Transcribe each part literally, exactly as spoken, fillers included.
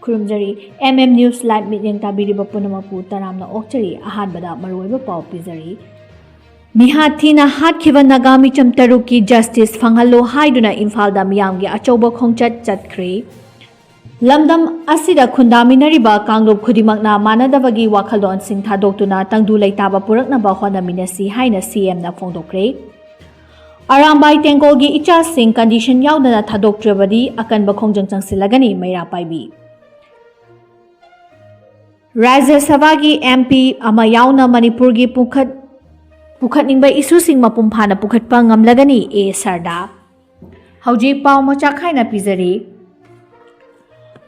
ꯈꯨꯔꯨꯝꯖꯔꯤ꯫ M M News Live ꯃꯤꯠꯌꯦꯡ ꯇꯥꯕꯤꯔꯤꯕ ꯄꯨꯝꯅꯃꯛꯄꯨ ꯇꯔꯥꯝꯅ ꯑꯣꯛꯆꯔꯤ꯫ ꯑꯍꯥꯟꯕꯗ ꯃꯔꯨꯑꯣꯏꯕ ꯄꯥꯎ ꯄꯤꯖꯔꯤ꯫ ꯃꯤꯍꯥꯠ ꯊꯤꯅ ꯍꯥꯠꯈꯤꯕ ꯅꯥꯒꯥ ꯃꯤꯆꯝ ꯇꯔꯨꯛꯀꯤ justice ꯐꯪꯍꯜꯂꯨ ꯍꯥꯏꯗꯨꯅ ꯏꯝꯐꯥꯜꯗ ꯃꯤꯌꯥꯝꯒꯤ ꯑꯆꯧꯕ ꯈꯣꯡꯆꯠ ꯆꯠꯈ꯭ꯔꯦ꯫ ꯂꯝꯗꯝ ꯑꯁꯤꯗ ꯈꯨꯟꯗꯥꯃꯤꯟꯅꯔꯤꯕ ꯀꯥꯡꯂꯨꯞ ꯈꯨꯗꯤꯡꯃꯛꯅ ꯃꯥꯟꯅꯗꯕꯒꯤ ꯋꯥꯈꯜꯂꯣꯟꯁꯤꯡ ꯊꯥꯗꯣꯛꯇꯨꯅ ꯇꯪꯗꯨ ꯂꯩꯇꯥꯕ ꯄꯨꯔꯛꯅꯕ ꯍꯣꯠꯅꯃꯤꯟꯅꯁꯤ ꯍꯥꯏꯅ C M ꯅ ꯐꯣꯡꯗꯣꯛꯈ꯭ꯔꯦ꯫ ꯑꯔꯥꯝꯕꯥꯏ ꯇꯦꯡꯀꯣꯜꯒꯤ ꯏꯆꯥꯁꯤꯡ condition ꯌꯥꯎꯗꯅ ꯊꯥꯗꯣꯛꯇ꯭ꯔꯕꯗꯤ ꯑꯀꯟꯕ ꯈꯣꯡꯖꯪ ꯆꯪꯁꯤꯜꯂꯒꯅꯤ, ꯃꯩꯔꯥ ꯄꯥꯏꯕꯤ꯫ ꯔꯥꯖ꯭ꯌ ꯁꯚꯥꯒꯤ M P ꯑꯃ ꯌꯥꯎꯅ ꯃꯅꯤꯄꯨꯔꯒꯤ ꯄꯨꯈꯠ-, ꯄꯨꯈꯠꯅꯤꯡꯕ ꯏꯁꯨꯁꯤꯡ ꯃꯄꯨꯡ ꯐꯥꯅ ꯄꯨꯈꯠꯄ ꯉꯝꯂꯒꯅꯤ, ꯑꯦ ꯁꯔꯗꯥ꯫ ꯍꯧꯖꯤꯛ ꯄꯥꯎ ꯃꯆꯥ ꯈꯥꯏꯅ ꯄꯤꯖꯔꯤ꯫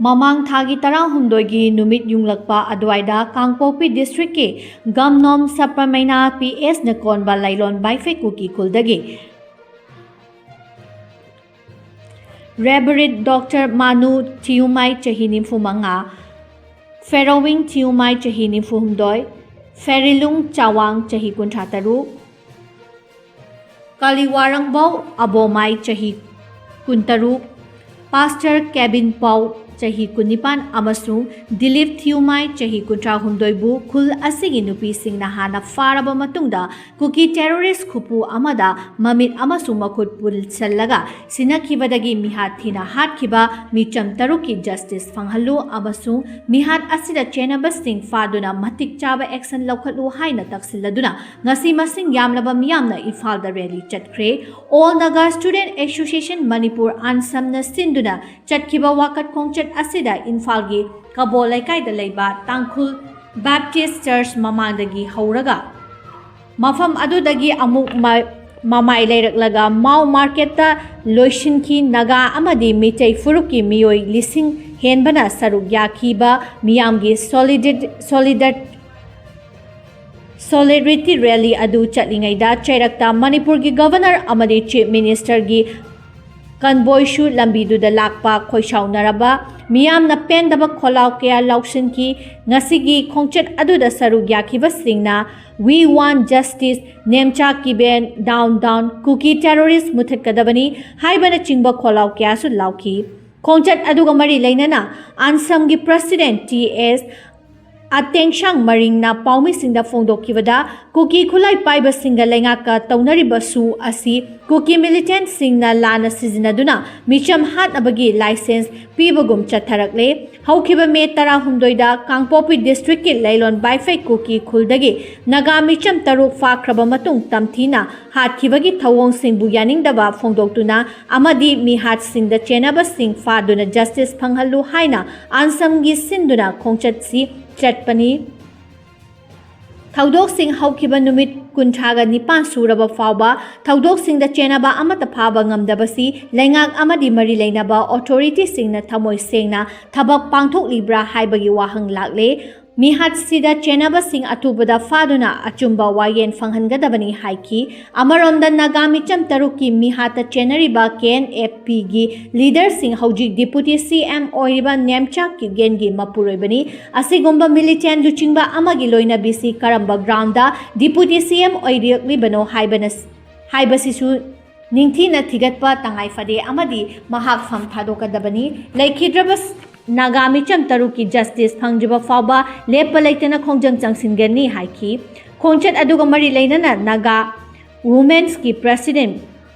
ꯃꯃꯥꯡ ꯊꯥꯒꯤ ꯇꯔꯥꯍꯨꯝꯗꯣꯏꯒꯤ ꯅꯨꯃꯤꯠ ꯌꯨꯡꯂꯛꯄ ꯑꯗꯨꯋꯥꯏꯗ ꯀꯥꯡꯄꯣꯛꯄꯤ district ꯀꯤ ꯒꯝꯅꯣꯝ ꯁꯄ꯭ꯔꯃꯩꯅꯥ P S ꯅ ꯀꯣꯟꯕ ꯂꯥꯏꯂꯣꯟ ꯕꯥꯏꯐꯦ ꯀꯨꯀꯤ ꯈꯨꯜꯗꯒꯤ Reverend Doctor ꯃꯥꯅꯨ ꯊꯤꯌꯨꯃꯥꯏ, ꯆꯍꯤ ꯅꯤꯐꯨ ꯃꯉꯥ, ꯐꯦꯔꯣꯋꯤꯡ ꯊꯤꯌꯨꯃꯥꯏ, ꯆꯍꯤ ꯅꯤꯐꯨ ꯍꯨꯝꯗꯣꯏ, ꯐꯦꯔꯤꯂꯨꯡ ꯆꯥꯋꯥꯡ, ꯆꯍꯤ ꯀꯨꯟꯊ꯭ꯔꯥ ꯇꯔꯨꯛ, ꯀꯥꯂꯤꯋꯥꯔꯪꯕꯧ ꯑꯕꯣꯃꯥꯏ, ꯆꯍꯤ ꯀꯨꯟꯇꯔꯨꯛ, ꯄꯥꯁꯇꯔ ꯀꯦꯕꯤꯟ ꯄꯥꯎ, ꯆꯍꯤ ꯀꯨꯟꯅꯤꯄꯥꯟ, ꯑꯃꯁꯨꯡ ꯗꯤꯂꯤꯞ ꯊꯤꯌꯨꯃꯥꯏ, ꯆꯍꯤ ꯀꯨꯟꯊ꯭ꯔꯥ ꯍꯨꯝꯗꯣꯏꯕꯨ ꯈꯨꯜ ꯑꯁꯤꯒꯤ ꯅꯨꯄꯤꯁꯤꯡꯅ ꯍꯥꯟꯅ ꯐꯥꯔꯕ ꯃꯇꯨꯡꯗ ꯀꯨꯀꯤ terrorist ꯈꯨꯄꯨ ꯑꯃꯗ ꯃꯃꯤꯠ ꯑꯃꯁꯨꯡ ꯃꯈꯨꯠ ꯄꯨꯟꯁꯤꯜꯂꯒ ꯁꯤꯅꯈꯤꯕꯗꯒꯤ ꯃꯤꯍꯥꯠ ꯊꯤꯅ ꯍꯥꯠꯈꯤꯕ ꯃꯤꯆꯝ ꯇꯔꯨꯛꯀꯤ justice ꯐꯪꯍꯜꯂꯨ ꯑꯃꯁꯨꯡ ꯃꯤꯍꯥꯠ ꯑꯁꯤꯗ ꯆꯦꯟꯅꯕꯁꯤꯡ ꯐꯥꯗꯨꯅ ꯃꯇꯤꯛ ꯆꯥꯕ action ꯂꯧꯈꯠꯂꯨ ꯍꯥꯏꯅ ꯇꯛꯁꯤꯜꯂꯗꯨꯅ ꯉꯁꯤ ꯃꯁꯤꯡ ꯌꯥꯝꯂꯕ ꯃꯤꯌꯥꯝꯅ ꯏꯝꯐꯥꯜꯗ rally ꯆꯠꯈ꯭ꯔꯦ꯫ All Naga Student Association Manipur, ANSAM ꯅ ꯁꯤꯟꯗꯨꯅ ꯆꯠꯈꯤꯕ ꯋꯥꯀꯠ ꯈꯣꯡꯆꯠ ꯑꯁꯤꯗ ꯏꯝꯐꯥꯜꯒꯤ ꯀꯕꯣ ꯂꯩꯀꯥꯏꯗ ꯂꯩꯕ ꯇꯥꯡꯈꯨꯜ Baptist Church ꯃꯃꯥꯡꯗꯒꯤ ꯍꯧꯔꯒ ꯃꯐꯝ ꯑꯗꯨꯗꯒꯤ ꯑꯃꯨꯛ ꯃ-, ꯃꯃꯥꯏ ꯂꯩꯔꯛꯂꯒ ꯃꯥꯎ market ꯇ ꯂꯣꯏꯁꯤꯟꯈꯤ꯫ ꯅꯥꯒꯥ ꯑꯃꯗꯤ ꯃꯤꯇꯩ ꯐꯨꯔꯨꯞꯀꯤ ꯃꯤꯑꯣꯏ ꯂꯤꯁꯤꯡ ꯍꯦꯟꯕꯅ ꯁꯔꯨꯛ ꯌꯥꯈꯤꯕ ꯃꯤꯌꯥꯝꯒꯤ solidar-, solidar-, solidarity rally ꯑꯗꯨ ꯆꯠꯂꯤꯉꯩꯗ ꯆꯩꯔꯛꯇ ꯃꯅꯤꯄꯨꯔꯒꯤ Governor ꯑꯃꯗꯤ Chief Minister ꯒꯤ convoy ꯁꯨ ꯂꯝꯕꯤꯗꯨꯗ ꯂꯥꯛꯄ ꯈꯣꯏꯁꯥꯎꯅꯔꯕ ꯃꯤꯌꯥꯝꯅ ꯄꯦꯟꯗꯕ ꯈꯣꯜꯂꯥꯎ ꯀꯌꯥ ꯂꯥꯎꯁꯤꯟꯈꯤ꯫ ꯉꯁꯤꯒꯤ ꯈꯣꯡꯆꯠ ꯑꯗꯨꯗ ꯁꯔꯨꯛ ꯌꯥꯈꯤꯕꯁꯤꯡꯅ "We want justice, Nemcha ꯀꯤꯕꯦꯟ down down, Kuki terrorist ꯃꯨꯊꯠꯀꯗꯕꯅꯤ" ꯍꯥꯏꯕꯅꯆꯤꯡꯕ ꯈꯣꯜꯂꯥꯎ ꯀꯌꯥꯁꯨ ꯂꯥꯎꯈꯤ꯫ ꯈꯣꯡꯆꯠ ꯑꯗꯨꯒ ꯃꯔꯤ ꯂꯩꯅꯅ ꯑꯟꯁꯝꯒꯤ ꯄ꯭ꯔꯁꯤꯗꯦꯟꯠ ꯇꯤ ꯑꯦꯁ ꯑꯇꯦꯡꯁꯥꯡ ꯃꯔꯤꯡꯅ ꯄꯥꯎꯃꯤꯁꯤꯡꯗ ꯐꯣꯡꯗꯣꯛꯈꯤꯕꯗ, ꯀꯨꯀꯤ ꯈꯨꯠꯂꯥꯏ ꯄꯥꯏꯕꯁꯤꯡꯒ ꯂꯩꯉꯥꯛꯀ ꯇꯧꯅꯔꯤꯕꯁꯨ ꯑꯁꯤ ꯀꯨꯀꯤ ꯃꯤꯂꯤꯇꯦꯟꯠꯁꯤꯡꯅ ꯂꯥꯟꯅ ꯁꯤꯖꯤꯟꯅꯗꯨꯅ ꯃꯤꯆꯝ ꯍꯥꯠꯅꯕꯒꯤ ꯂꯥꯏꯁꯦꯟꯁ ꯄꯤꯕꯒꯨꯝ ꯆꯠꯊꯔꯛꯂꯦ꯫ ꯍꯧꯈꯤꯕ ꯃꯦ ꯇꯔꯥꯍꯨꯝꯗꯣꯏꯗ ꯀꯥꯡꯄꯣꯛꯄꯤ ꯗꯤꯁꯇ꯭ꯔꯤꯛꯀꯤ ꯂꯩꯂꯣꯟ ꯕꯥꯏꯐꯩ ꯀꯨꯀꯤ ꯈꯨꯜꯗꯒꯤ ꯅꯥꯒꯥ ꯃꯤꯆꯝ ꯇꯔꯨꯛ ꯐꯥꯈ꯭ꯔꯕ ꯃꯇꯨꯡ ꯇꯝꯊꯤꯅ ꯍꯥꯠꯈꯤꯕꯒꯤ ꯊꯧꯑꯣꯡꯁꯤꯡꯕꯨ ꯌꯥꯅꯤꯡꯗꯕ ꯐꯣꯡꯗꯣꯛꯇꯨꯅ ꯑꯃꯗꯤ ꯃꯤꯍꯥꯠꯁꯤꯡꯗ ꯆꯦꯟꯅꯕꯁꯤꯡ ꯐꯥꯗꯨꯅ ꯖꯁꯇꯤꯁ ꯐꯪꯍꯜꯂꯨ ꯍꯥꯏꯅ ꯑꯟꯁꯝꯒꯤ ꯁꯤꯟꯗꯨꯅ ꯈꯣꯡꯆꯠꯁꯤ ꯆꯠꯄꯅꯤ꯫ ꯊꯧꯗꯣꯛꯁꯤꯡ ꯍꯧꯈꯤꯕ ꯅꯨꯃꯤꯠ ꯀꯨꯟꯊ꯭ꯔꯥꯒ ꯅꯤꯄꯥꯟ ꯁꯨꯔꯕ ꯐꯥꯎꯕ ꯊꯧꯗꯣꯛꯁꯤꯡꯗ ꯆꯦꯟꯅꯕ ꯑꯃꯠꯇ ꯐꯥꯕ ꯉꯝꯗꯕꯁꯤ ꯂꯩꯉꯥꯛ ꯑꯃꯗꯤ ꯃꯔꯤ ꯂꯩꯅꯕ ꯑꯣꯊꯣꯔꯤꯇꯤꯁꯤꯡꯅ ꯊꯃꯣꯏ ꯁꯦꯡꯅ ꯊꯕꯛ ꯄꯥꯡꯊꯣꯛꯂꯤꯕ꯭ꯔꯥ ꯍꯥꯏꯕꯒꯤ ꯋꯥꯍꯪ ꯂꯥꯛꯂꯦ꯫ ꯃꯤꯍꯥꯠꯁꯤꯗ ꯆꯦꯟꯅꯕꯁꯤꯡ ꯑꯊꯨꯕꯗ ꯐꯥꯗꯨꯅ ꯑꯆꯨꯝꯕ ꯋꯥꯌꯦꯜ ꯐꯪꯍꯟꯒꯗꯕꯅꯤ ꯍꯥꯏꯈꯤ꯫ ꯑꯃꯔꯣꯝꯗ ꯅꯥꯒꯥ ꯃꯤꯆꯝ ꯇꯔꯨꯛꯀꯤ ꯃꯤꯍꯥꯠꯇ ꯆꯦꯟꯅꯔꯤꯕ ꯀꯦ ꯑꯦꯟ ꯑꯦꯐ ꯄꯤꯒꯤ ꯂꯤꯗꯔꯁꯤꯡ ꯍꯧꯖꯤꯛ ꯗꯤꯄꯨꯇꯤ ꯁꯤ ꯑꯦꯝ ꯑꯣꯏꯔꯤꯕ ꯅꯦꯝꯆꯥ ꯀ꯭ꯌꯨꯒꯦꯟꯒꯤ ꯃꯄꯨꯔꯣꯏꯕꯅꯤ꯫ ꯑꯁꯤꯒꯨꯝꯕ ꯃꯤꯂꯤꯇꯦꯟ ꯂꯨꯆꯤꯡꯕ ꯑꯃꯒꯤ ꯂꯣꯏꯅꯕꯤꯁꯤ ꯀꯔꯝꯕ ꯒ꯭ꯔꯥꯎꯟꯗ ꯗꯤꯄꯨꯇꯤ ꯁꯤ ꯑꯦꯝ ꯑꯣꯏꯔꯛꯂꯤꯕꯅꯣ ꯍꯥꯏꯕꯅ ꯍꯥꯏꯕꯁꯤꯁꯨ ꯅꯤꯡꯊꯤꯅ ꯊꯤꯒꯠꯄ ꯇꯉꯥꯏ ꯐꯗꯦ ꯑꯃꯗꯤ ꯃꯍꯥꯛ ꯐꯝ ꯊꯥꯗꯣꯛꯀꯗꯕꯅꯤ꯫ ꯂꯩꯈꯤꯗ꯭ꯔꯕ ꯅꯥꯒꯥ ꯃꯤꯆꯝ ꯇꯔꯨꯛꯀꯤ ꯖꯁꯇꯤꯁ ꯐꯪꯗ꯭ꯔꯤꯕ ꯐꯥꯎꯕ ꯂꯦꯞꯄ ꯂꯩꯇꯅ ꯈꯣꯡꯖꯪ ꯆꯪꯁꯤꯟꯒꯅꯤ ꯍꯥꯏꯈꯤ꯫ ꯈꯣꯡꯆꯠ ꯑꯗꯨꯒ ꯃꯔꯤ ꯂꯩꯅꯅ ꯅꯥꯒꯥ ꯋꯨꯃꯦꯟꯁꯀꯤ ꯄ꯭ꯔꯁꯤꯗꯦꯟꯠ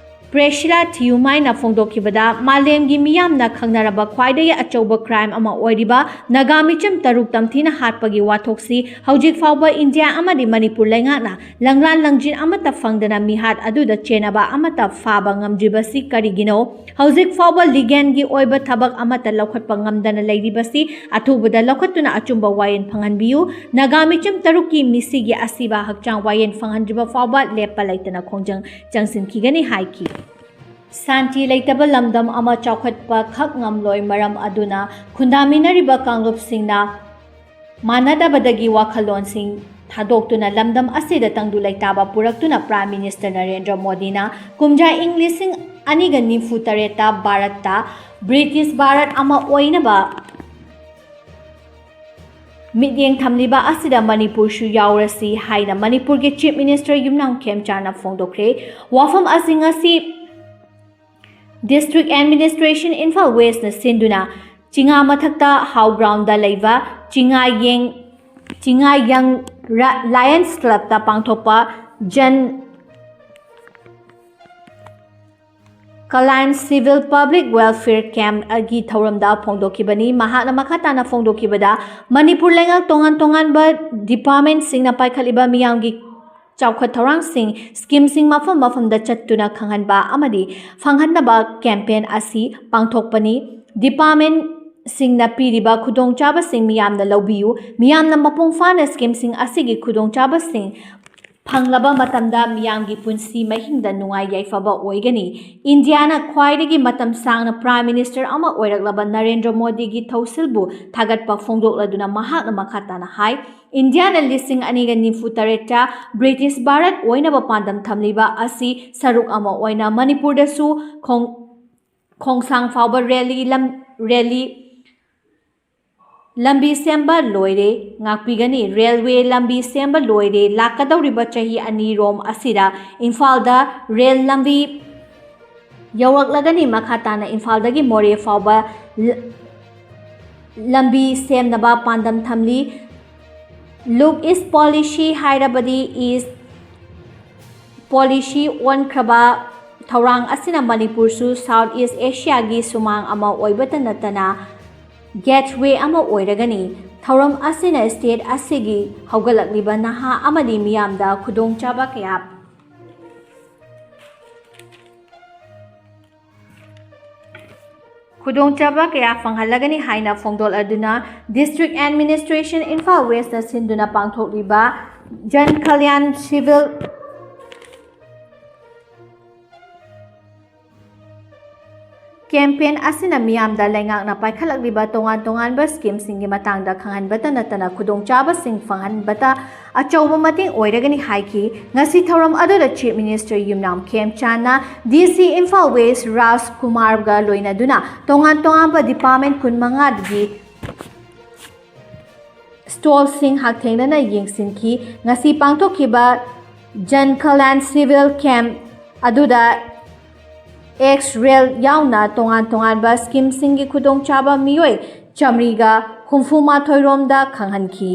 ꯄ꯭ꯔꯦꯁꯤꯂꯥ ꯊꯤꯌꯨꯃꯥꯏꯅ ꯐꯣꯡꯗꯣꯛꯈꯤꯕꯗ, ꯃꯥꯂꯦꯝꯒꯤ ꯃꯤꯌꯥꯝꯅ ꯈꯪꯅꯔꯕ ꯈ꯭ꯋꯥꯏꯗꯒꯤ ꯑꯆꯧꯕ ꯀ꯭ꯔꯥꯏꯝ ꯑꯃ ꯑꯣꯏꯔꯤꯕ ꯅꯥꯒꯥ ꯃꯤꯆꯝ ꯇꯔꯨꯛ ꯇꯝꯊꯤꯅ ꯍꯥꯠꯄꯒꯤ ꯋꯥꯊꯣꯛꯁꯤ ꯍꯧꯖꯤꯛ ꯐꯥꯎꯕ ꯏꯟꯗꯤꯌꯥ ꯑꯃꯗꯤ ꯃꯅꯤꯄꯨꯔ ꯂꯩꯉꯥꯛꯅ ꯂꯪꯂꯥꯟ ꯂꯪꯖꯤꯟ ꯑꯃꯠꯇ ꯐꯪꯗꯅ ꯃꯤꯍꯥꯠ ꯑꯗꯨꯗ ꯆꯦꯟꯅꯕ ꯑꯃꯠꯇ ꯐꯥꯕ ꯉꯝꯗ꯭ꯔꯤꯕꯁꯤ ꯀꯔꯤꯒꯤꯅꯣ? ꯍꯧꯖꯤꯛ ꯐꯥꯎꯕ ꯂꯤꯒꯦꯜꯒꯤ ꯑꯣꯏꯕ ꯊꯕꯛ ꯑꯃꯠꯇ ꯂꯧꯈꯠꯄ ꯉꯝꯗꯅ ꯂꯩꯔꯤꯕꯁꯤ ꯑꯊꯨꯕꯗ ꯂꯧꯈꯠꯇꯨꯅ ꯑꯆꯨꯝꯕ ꯋꯥꯌꯦꯜ ꯐꯪꯍꯟꯕꯤꯌꯨ꯫ ꯅꯥꯒꯥ ꯃꯤꯆꯝ ꯇꯔꯨꯛꯀꯤ ꯃꯤꯁꯤꯒꯤ ꯑꯁꯤꯕ ꯍꯛꯆꯥꯡ ꯋꯥꯌꯦꯜ ꯐꯪꯍꯟꯗ꯭ꯔꯤꯕ ꯐꯥꯎꯕ ꯂꯦꯞꯄ ꯂꯩꯇꯅ ꯈꯣꯡꯖꯪ ꯆꯪꯁꯤꯟꯈꯤꯒꯅꯤ ꯍꯥꯏꯈꯤ꯫ ꯁꯥꯟꯇꯤ ꯂꯩꯇꯕ ꯂꯝꯗꯝ ꯑꯃ ꯆꯥꯎꯈꯠꯄ ꯈꯛ ꯉꯝꯂꯣꯏ꯫ ꯃꯔꯝ ꯑꯗꯨꯅ ꯈꯨꯟꯗꯥꯃꯤꯟꯅꯔꯤꯕ ꯀꯥꯡꯂꯨꯞꯁꯤꯡꯅ ꯃꯥꯟꯅꯗꯕꯗꯒꯤ ꯋꯥꯈꯜꯂꯣꯟꯁꯤꯡ ꯊꯥꯗꯣꯛꯇꯨꯅ ꯂꯝꯗꯝ ꯑꯁꯤꯗ ꯇꯪꯗꯨ ꯂꯩꯇꯥꯕ ꯄꯨꯔꯛꯇꯨꯅ ꯄ꯭ꯔꯥꯏꯝ ꯃꯤꯅꯤꯁꯇꯔ ꯅꯔꯦꯟꯗ꯭ꯔ ꯃꯣꯗꯤꯅ ꯀꯨꯝꯖꯥ ꯏꯪ ꯂꯤꯁꯤꯡ ꯑꯅꯤꯒ ꯅꯤꯐꯨ ꯇꯔꯦꯠꯇ ꯚꯥꯔꯠꯇ ꯕ꯭ꯔꯤꯇꯤꯁ ꯚꯥꯔꯠ ꯑꯃ ꯑꯣꯏꯅꯕ ꯃꯤꯠꯌꯦꯡ ꯊꯝꯂꯤꯕ ꯑꯁꯤꯗ ꯃꯅꯤꯄꯨꯔꯁꯨ ꯌꯥꯎꯔꯁꯤ ꯍꯥꯏꯅ ꯃꯅꯤꯄꯨꯔꯒꯤ ꯆꯤꯐ ꯃꯤꯅꯤꯁꯇꯔ ꯌꯨꯝꯅꯥꯝ ꯈꯦꯝꯆꯥꯟꯅ ꯐꯣꯡꯗꯣꯛꯈ꯭ꯔꯦ꯫ ꯋꯥꯐꯝ ꯑꯁꯤ ꯉꯁꯤ District Administration Imphal Westꯅ ꯁꯤꯟꯗꯨꯅ ꯆꯤꯉꯥ ꯃꯊꯛꯇ ꯍꯥꯎ ꯒ꯭ꯔꯥꯎꯟꯗ ꯂꯩꯕ ꯆꯤꯉꯥꯌꯦꯡ ꯆꯤꯉꯥꯌꯪ ꯂꯥꯌꯟꯁ ꯀ꯭ꯂꯕꯇ ꯄꯥꯡꯊꯣꯛꯄ ꯖꯟ ꯀꯂꯥꯟ ꯁꯤꯚꯤꯜ ꯄꯕ꯭ꯂꯤꯛ ꯋꯦꯜꯐꯤꯌꯔ ꯀꯦꯝꯞ ꯑꯒꯤ ꯊꯧꯔꯝꯗ ꯐꯣꯡꯗꯣꯛꯈꯤꯕꯅꯤ꯫ ꯃꯍꯥꯛꯅ ꯃꯈꯥ ꯇꯥꯅ ꯐꯣꯡꯗꯣꯛꯈꯤꯕꯗ, ꯃꯅꯤꯄꯨꯔ ꯂꯩꯉꯥꯛ ꯇꯣꯉꯥꯟ ꯇꯣꯉꯥꯟꯕ ꯗꯤꯄꯥꯔꯠꯃꯦꯟꯁꯤꯡꯅ ꯄꯥꯏꯈꯠꯂꯤꯕ ꯃꯤꯌꯥꯝꯒꯤ ꯆꯥꯎꯈꯠ ꯊꯧꯔꯥꯡꯁꯤꯡ, ꯁ꯭ꯀꯤꯝꯁꯤꯡ ꯃꯐꯝ ꯃꯐꯝꯗ ꯆꯠꯇꯨꯅ ꯈꯪꯍꯟꯕ ꯑꯃꯗꯤ ꯐꯪꯍꯟꯅꯕ ꯀꯦꯝꯄꯦꯟ ꯑꯁꯤ ꯄꯥꯡꯊꯣꯛꯄꯅꯤ꯫ ꯗꯤꯄꯥꯔꯠꯃꯦꯟꯁꯤꯡꯅ ꯄꯤꯔꯤꯕ ꯈꯨꯗꯣꯡꯆꯥꯕꯁꯤꯡ ꯃꯤꯌꯥꯝꯅ ꯂꯧꯕꯤꯌꯨ꯫ ꯃꯤꯌꯥꯝꯅ ꯃꯄꯨꯡ ꯐꯥꯅ ꯁ꯭ꯀꯤꯝꯁꯤꯡ ꯑꯁꯤꯒꯤ ꯈꯨꯗꯣꯡꯆꯥꯕꯁꯤꯡ ꯐꯪꯂꯕ ꯃꯇꯝꯗ ꯃꯤꯌꯥꯝꯒꯤ ꯄꯨꯟꯁꯤ ꯃꯍꯤꯡꯗ ꯅꯨꯡꯉꯥꯏ ꯌꯥꯏꯐꯕ ꯑꯣꯏꯒꯅꯤ꯫ ꯏꯟꯗꯤꯌꯥꯅ ꯈ꯭ꯋꯥꯏꯗꯒꯤ ꯃꯇꯝ ꯁꯥꯡꯅ ꯄ꯭ꯔꯥꯏꯝ ꯃꯤꯅꯤꯁꯇꯔ ꯑꯃ ꯑꯣꯏꯔꯛꯂꯕ ꯅꯔꯦꯟꯗ꯭ꯔ ꯃꯣꯗꯤꯒꯤ ꯊꯧꯁꯤꯜꯕꯨ ꯊꯥꯒꯠꯄ ꯐꯣꯡꯗꯣꯛꯂꯗꯨꯅ ꯃꯍꯥꯛꯅ ꯃꯈꯥ ꯇꯥꯅ ꯍꯥꯏ, ꯏꯟꯗꯤꯌꯥꯅ ꯂꯤꯁꯤꯡ ꯑꯅꯤꯒ ꯅꯤꯐꯨ ꯇꯔꯦꯠꯇ ꯕ꯭ꯔꯤꯇꯤꯁ ꯚꯥꯔꯠ ꯑꯣꯏꯅꯕ ꯄꯥꯟꯗꯝ ꯊꯝꯂꯤꯕ ꯑꯁꯤ ꯁꯔꯨꯛ ꯑꯃ ꯑꯣꯏꯅ ꯃꯅꯤꯄꯨꯔꯗꯁꯨ ꯈꯣꯡ-, ꯈꯣꯡꯁꯥꯡ ꯐꯥꯎꯕ ꯔꯦꯂꯤ ꯂꯝ-, ꯔꯦꯂꯤ ꯂꯝꯕꯤ ꯁꯦꯝꯕ ꯂꯣꯏꯔꯦ, ꯉꯥꯛꯄꯤꯒꯅꯤ꯫ ꯔꯦꯜꯋꯦ ꯂꯝꯕꯤ ꯁꯦꯝꯕ ꯂꯣꯏꯔꯦ꯫ ꯂꯥꯛꯀꯗꯧꯔꯤꯕ ꯆꯍꯤ ꯑꯅꯤꯔꯣꯝ ꯑꯁꯤꯗ ꯏꯝꯐꯥꯜꯗ ꯔꯦꯜ ꯂꯝꯕꯤ ꯌꯧꯔꯛꯂꯒꯅꯤ꯫ ꯃꯈꯥ ꯇꯥꯅ ꯏꯝꯐꯥꯜꯗꯒꯤ ꯃꯣꯔꯦ ꯐꯥꯎꯕ ꯂ-, ꯂꯝꯕꯤ ꯁꯦꯝꯅꯕ ꯄꯥꯟꯗꯝ ꯊꯝꯂꯤ꯫ Look East Policy ꯍꯥꯏꯔꯕꯗꯤ ꯏꯁ ꯄꯣꯂꯤꯁꯤ ꯑꯣꯟꯈ꯭ꯔꯕ ꯊꯧꯔꯥꯡ ꯑꯁꯤꯅ ꯃꯅꯤꯄꯨꯔꯁꯨ ꯁꯥꯎꯠ ꯏꯁ ꯑꯦꯁꯤꯌꯥꯒꯤ ꯁꯨꯃꯥꯡ ꯑꯃ ꯑꯣꯏꯕꯇ ꯅꯠꯇꯅ ꯒꯦꯠꯋꯦ ꯑꯃ ꯑꯣꯏꯔꯒꯅꯤ꯫ ꯊꯧꯔꯝ ꯑꯁꯤꯅ ꯁ꯭ꯇꯦꯠ ꯑꯁꯤꯒꯤ ꯍꯧꯒꯠꯂꯛꯂꯤꯕ ꯅꯍꯥ ꯑꯃꯗꯤ ꯃꯤꯌꯥꯝꯗ ꯈꯨꯗꯣꯡꯆꯥꯕ ꯀꯌꯥ ꯈꯨꯗꯣꯡꯆꯥꯕ ꯀꯌꯥ ꯐꯪꯍꯜꯂꯒꯅꯤ ꯍꯥꯏꯅ ꯐꯣꯡꯗꯣꯛꯂꯗꯨꯅ District Administration Imphal Westꯅ ꯁꯤꯟꯗꯨꯅ ꯄꯥꯡꯊꯣꯛꯂꯤꯕ ꯖꯟ ꯀꯂꯌꯥꯟ ꯁꯤꯚꯤꯜ ꯀꯦꯝꯄꯦꯟ ꯑꯁꯤꯅ ꯃꯤꯌꯥꯝꯗ ꯂꯩꯉꯥꯛꯅ ꯄꯥꯏꯈꯠꯂꯛꯂꯤꯕ ꯇꯣꯉꯥꯟ ꯇꯣꯉꯥꯟꯕ ꯁ꯭ꯀꯤꯝꯁꯤꯡꯒꯤ ꯃꯇꯥꯡꯗ ꯈꯪꯍꯟꯕꯇ ꯅꯠꯇꯅ ꯈꯨꯗꯣꯡꯆꯥꯕꯁꯤꯡ ꯐꯪꯍꯟꯕꯗ ꯑꯆꯧꯕ ꯃꯇꯦꯡ ꯑꯣꯏꯔꯒꯅꯤ ꯍꯥꯏꯈꯤ꯫ ꯉꯁꯤ ꯊꯧꯔꯝ ꯑꯗꯨꯗ Chief Minister ꯌꯨꯝꯅꯥꯝ ꯈꯦꯝꯆꯥꯟꯅ DC Imphal West ꯔꯥꯖ ꯀꯨꯃꯥꯔꯒ ꯂꯣꯏꯅꯗꯨꯅ ꯇꯣꯉꯥꯟ ꯇꯣꯉꯥꯟꯕ ꯗꯤꯄꯥꯔꯠꯃꯦꯟ ꯀꯨꯟꯃꯉꯥꯒꯤ ꯁ꯭ꯇꯣꯜꯁꯤꯡ ꯍꯛꯊꯦꯡꯅꯅ ꯌꯦꯡꯁꯤꯟꯈꯤ꯫ ꯉꯁꯤ ꯄꯥꯡꯊꯣꯛꯈꯤꯕ ꯖꯟ ꯀꯂꯌꯥꯟ ꯁꯤꯚꯤꯜ ꯀꯦꯝꯞ ꯑꯗꯨꯗ ꯑꯦꯛꯁ ꯔꯦꯜ ꯌꯥꯎꯅ ꯇꯣꯉꯥꯟ ꯇꯣꯉꯥꯟꯕ ꯁ꯭ꯀꯤꯝꯁꯤꯡꯒꯤ ꯈꯨꯗꯣꯡꯆꯥꯕ ꯃꯤꯑꯣꯏ ꯆꯥꯃꯔꯤꯒ ꯍꯨꯝꯐꯨ ꯃꯥꯊꯣꯏ ꯔꯣꯝꯗ ꯈꯪꯍꯟꯈꯤ꯫